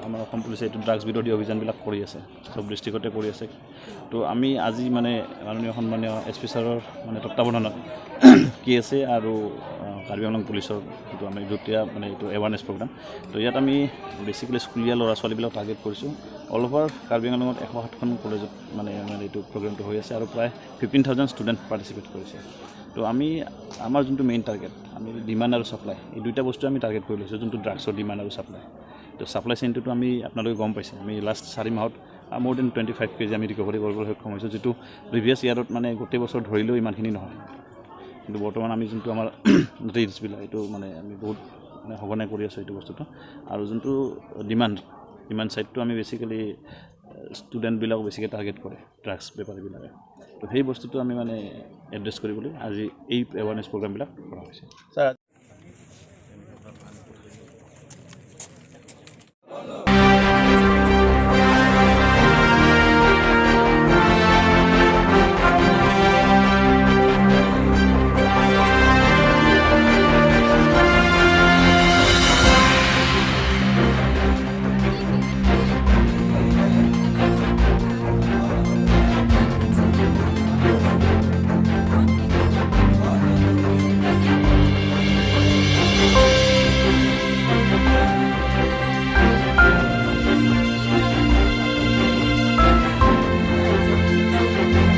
আমাৰ অসম পুলিচে এইটো ড্ৰাগছ বিৰোধী অভিযানবিলাক কৰি আছে, চব ডিষ্ট্ৰিক্টতে কৰি আছে। তো আমি আজি মানে মাননীয় সন্মানীয় এছ পি ছাৰৰ মানে তত্বাৱধানত কে এছ এ আৰু কাৰ্বি আংলং পুলিচৰ যিটো আমি যুটীয়া মানে এইটো এৱাৰনেছ প্ৰগ্ৰাম। তো ইয়াত আমি বেচিকেলি স্কুলীয়া ল'ৰা ছোৱালীবিলাক টাৰ্গেট কৰিছোঁ। অল অভাৰ কাৰ্বি আংলঙত 107খন কলেজত মানে আমাৰ এইটো প্ৰগ্ৰামটো হৈ আছে আৰু প্ৰায় 15,000 ষ্টুডেণ্ট পাৰ্টিচিপেট কৰিছে। তো আমি আমাৰ যোনটো মেইন টাৰ্গেট, আমি ডিমাণ্ড আৰু ছাপ্লাই, এই দুইটা বস্তু আমি টাৰ্গেট কৰি লৈছোঁ, যোনটো ড্ৰাগছৰ ডিমাণ্ড আৰু ছাপ্লাই। তো ছাপ্লাই চেইনটোতো আমি আপোনালোকে গম পাইছে, আমি লাষ্ট 4 মাহত মোৰ then 25 KG আমি ৰিকভাৰী কৰিবলৈ সক্ষম হৈছোঁ, যিটো প্ৰিভিয়াছ ইয়াৰত মানে গোটেই বছৰ ধৰিলেও ইমানখিনি নহয়। কিন্তু বৰ্তমান আমি যোনটো আমাৰ ৰেইডছবিলাক, এইটো মানে আমি বহুত মানে সঘনাই কৰি আছোঁ এইটো বস্তুটো। আৰু যোনটো ডিমাণ্ড ছাইডটো আমি বেচিকেলি ষ্টুডেণ্টবিলাকক বেছিকৈ টাৰ্গেট কৰে ড্ৰাগছ বেপাৰীবিলাকে। তো সেই বস্তুটো আমি মানে এড্ৰেছ কৰিবলৈ আজি এই এৱাৰনেছ প্ৰগ্ৰামবিলাক কৰা হৈছে। ছাৰ।